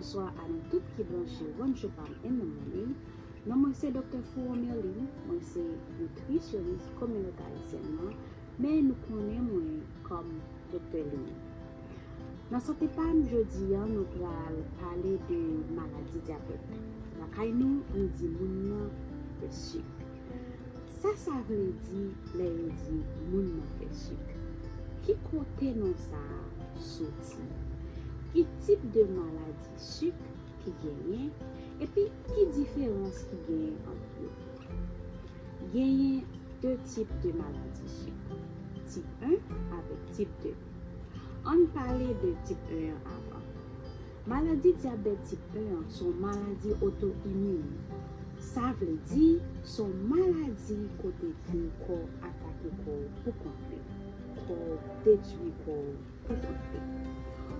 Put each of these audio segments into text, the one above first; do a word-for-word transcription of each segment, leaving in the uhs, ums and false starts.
Bonswa a nou tout ki branche One Show Pam in the Morning. Non mwen se Doktè Fouwo Merline, mwen se nitrisyonis kominote ayisyèn nan, men nou konnen mwen kòm Doktè Lin. Nan Sante Pam jodi a, nou pral pale de maladi dyabèt. Lakay nou, nou di moun nan fè sik. Sa sa vle di lè yo di moun nan fè sik? Ki kote non sa a soti? Ki tip de maladi sik ki genyen? Epi ki diferans ki genyen ant yo? Genyen de tip de maladi sik, tip en avèk tip de. Ann pale de tip en an avan. Maladi dyabèt tip en an se yon maladi oto-imin. Sa vle di se yon maladi kote ke kò w atake kò w pou kont li, kò w detwi kò w pou kont li.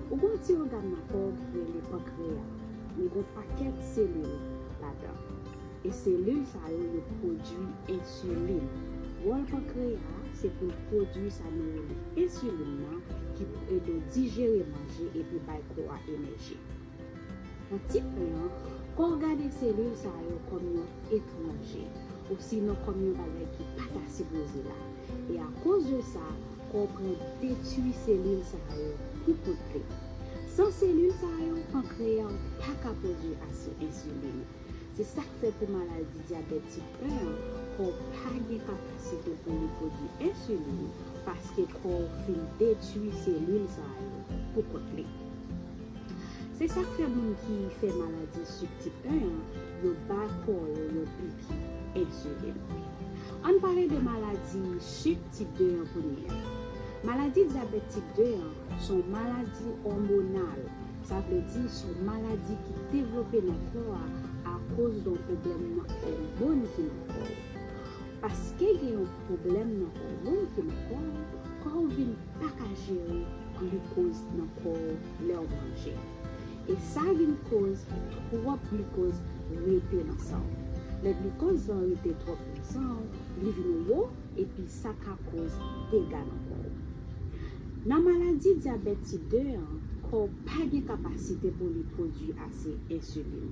Ou gen yon ti ògàn nan kò w ki rele pankreya. Li gen yon pakèt selil ladan. E selil sa yo, yo pwodui ensilin. Wòl pankreya a, se pou l pwodui sa nou rele ensilin nan, ki pou ede w dijere manje epi bay kò a enèji. Nan tip en an, kò w gade selil sa yo kòm yon etranje, osinon kòm yon bagay ki pa ta sipoze la. E akoz de sa, kò w pran detwi selil sa yo pou kont li. San selil sa yo, pankreya w pa ka pwodui ase ensilin. Se sa k fè pou maladi dyabèt tip en an, kò w pa gen kapasite pou li pwodui ensilin, paske kò w fin detwi selil sa yo pou kont li. Se sa k fè moun ki fè maladi sik tip en an, yo ba kò yo yon piki ensilin. Ann pale de maladi sik tip de an kounye a. Maladi dyabèt tip de an se yon maladi òmonal. Sa vle di se yon maladi ki devlope nan kò a akoz de yon pwoblèm nan òmòn ki nan kò w. Paske gen yon pwoblèm nan òmòn ki nan kò w, kò w vin pa ka jere glikoz nan kò w lè w manje. E sa vin koz twòp glikoz rete nan san w. Lè glikoz lan rete twòp nan san w, li vin wo, epi sa ka koz dega nan kò w. Nan maladi dyabèt tip de an, kò w pa gen kapasite pou li pwodui ase ensilin.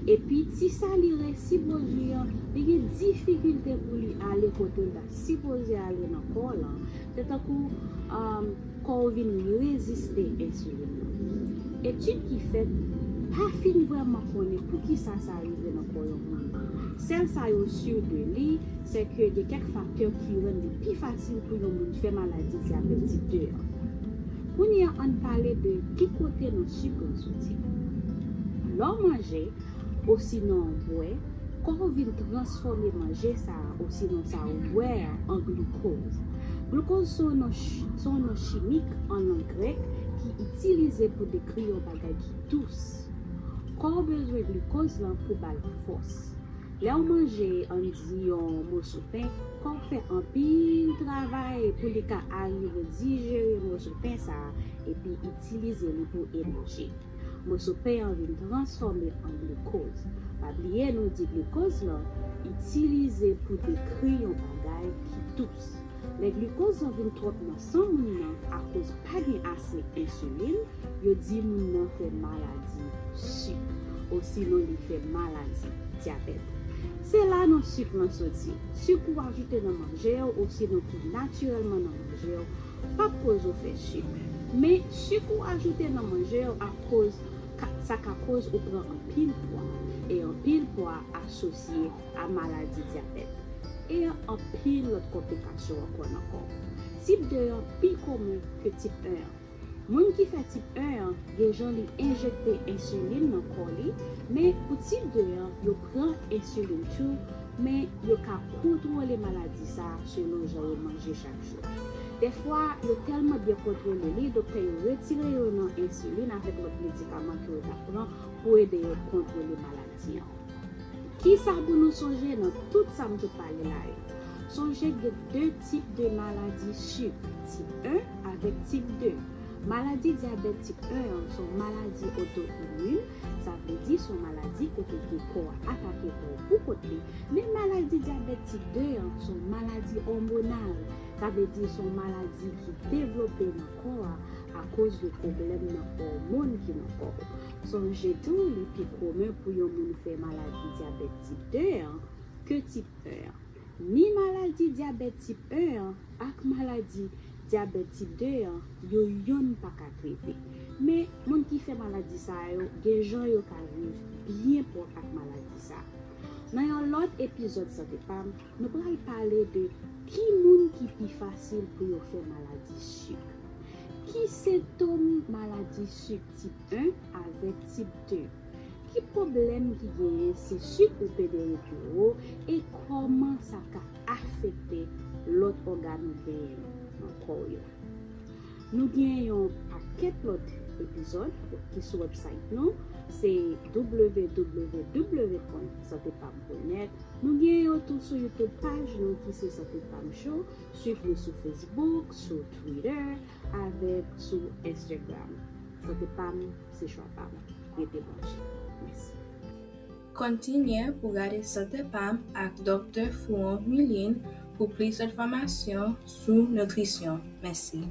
Epi ti sa li resi pwodui an, li gen difikilte pou li ale kote l ta sipoze ale nan kò w lan, se tankou, um, kò w vin reziste ensilin nan. Etid ki fèt pa fin vrèman konnen poukisa sa rive nan kò yon moun. Sèl sa yo si de li, se ke gen kèk faktè ki rann li pi fasil pou yon moun fè maladi dyabèt tip de an. Kounye a, ann pale de ki kote nan sik lan soti. Lè w manje, osinon w bwè, kò w vin transfòme manje sa a, osinon sa w bwè a, an glikoz. Glikoz se yon non ch-, se yon non chimik an lang grèk ki itilize pou dekri yon bagay ki dous. Kò w bezwen glikoz lan pou ba l fòs. Lè w manje, ann di, yon moso pen, kò w fè anpil travay pou li ka arive dijere moso pen sa a epi itilize li pou enèji. Moso pen an vin transfòme an glikoz. Pa bliye nou di glikoz lan itilize pou dekri yon bagay ki dous. Lè glikoz lan vin twòp nan san moun nan akoz pa gen ase ensilin, yo di moun nan fè maladi sik, osinon li fè maladi dyabèt. Se la non sik lan soti. Sik ou ajoute nan manje w, osinon ki natirèlman nan manje w, p ap koz ou fè sik. Men sik ou ajoute nan manje w ap koz, ka, sa ka koz ou pran anpil pwa. E anpil pwa asosye a maladi dyabèt. E anpil lòt konplikasyon ankò nan kò w. Tip de an pi komen ke tip en an. Moun ki fè tip en an, gen jan li enjekte ensilin nan kò li, men pou tip de an, yo pran ensilin tou, men yo ka kontwole maladi sa a selon jan yo manje chak jou. Dèfwa, yo tèlman byen kontwole li, doktè yo retire yo nan ensilin avèk lòt medikaman ke yo t ap pran pou ede yo kontwole maladi an. Kisa pou nou sonje nan tout sa m sot pale la yo? Sonje gen de tip de maladi sik, tip en avèk tip de. Maladi dyabèt tip en an se yon maladi oto-imin, sa vle di se yon maladi kote ke kò a atake kò w pou kont li. Men maladi dyabèt tip de an se yon maladi òmonal, Sa vle di se yon maladi ki devlope nan kò a akoz de pwoblèm nan òmòn ki nan kò w. Sonje tou, li pi komen pou yon moun fè maladi dyabèt tip de an ke tip en an. Ni maladi dyabèt tip en an ak maladi dyabèt tip de an, yo yonn pa ka trete. Men, moun ki fè maladi sa yo, gen jan yo ka viv byen pwòp ak maladi sa. Nan yon lòt epizòd Sante Pa m, nou pral pale de ki moun ki pi fasil pou yo fè maladi sik. Ki sentòm maladi sik tip en avèk tip de? Ki pwoblèm ki genyen si sik ou pede yo pi wo e kòman sa ka afekte lòt ògàn ou genyen nan kò w yo? Nou gen yon pakèt lòt epizòd ki sou website nou, se w w w pwen sante pa m pwen nèt. Nou gen yo tou sou YouTube paj nou ki se Sante Pa m Show. Swiv nou sou Facebook, sou Twitter, avèk sou Instagram. Sante pa m, se chwa pa m. Rete branche. Mèsi. Kontinye pou gade Sante Pa m ak Doktè Fouon Milin pou plis enfòmasyon sou nitrisyon. Mèsi.